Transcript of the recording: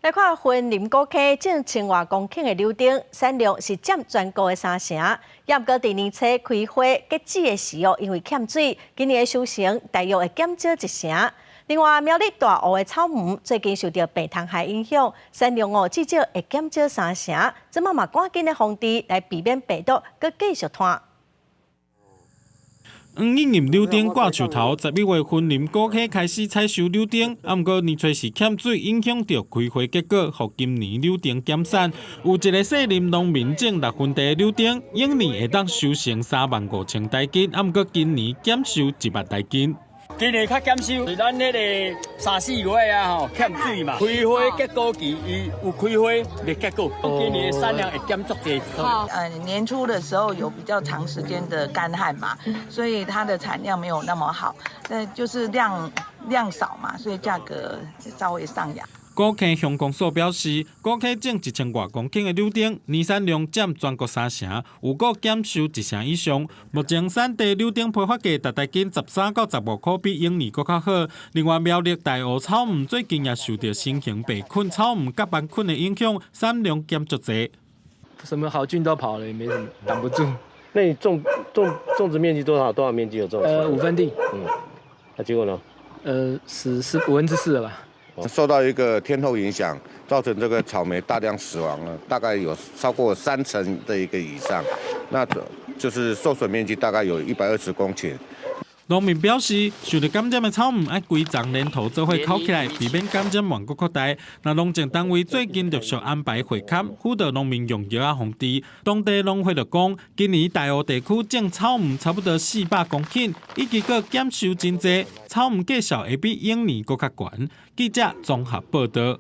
來看雲林古坑種千外公頃的柳丁，產量是佔全國的三成。也毋過佇年初開花結籽的時哦，因為欠水，今年的收成大約會減少一成。另外，苗栗大湖的草莓最近受著病蟲害影響，產量哦至少會減少三成。這馬嘛趕緊咧防治，來避免病毒閣繼續傳。黃茵茵柳丁掛樹頭，11月雲林古坑開始採收柳丁，啊，毋過年初時欠水，影響著開花結果，予今年柳丁減產。有一个姓林農民種六分地的柳丁，往年會當收成35,000台斤，啊，毋過今年減收1萬台斤。今年較減收，是咱彼个三四月啊吼欠水嘛，開花結果期伊有開花袂結果，今年的產量會減足濟。年初的時候有比較長時間的乾旱嘛，所以它的產量沒有那麼好，但就是量少嘛，所以價格稍微上揚。古坑鄉公所表示，古坑種一千外公頃的柳丁，年產量佔全國三成，有閣減收一成以上。目前產地柳丁批發價逐台斤13到15塊，比往年閣較好。另外，苗栗大湖草莓最近也受著新型白菌草莓角斑菌的影響，產量減足濟。什麼好菌都跑了，也沒什麼擋不住。那你種植面積多少？多少面積有種？5分地。嗯，那結果呢？死是4/5了吧。受到一個天候影響，造成這個草莓大量死亡了，大概有超過三成的一個以上，那就是受損面積大概有120公頃。農民表示，受著感染的草莓愛規叢連頭做伙摳起來，避免感染網閣擴大。那農政單位最近陸續安排會勘，輔導農民用藥仔防治。當地農會就講，今年大湖地區種草莓差不多400公頃，預計閣減收真濟，草莓價數會比往年閣較懸。記者綜合報導。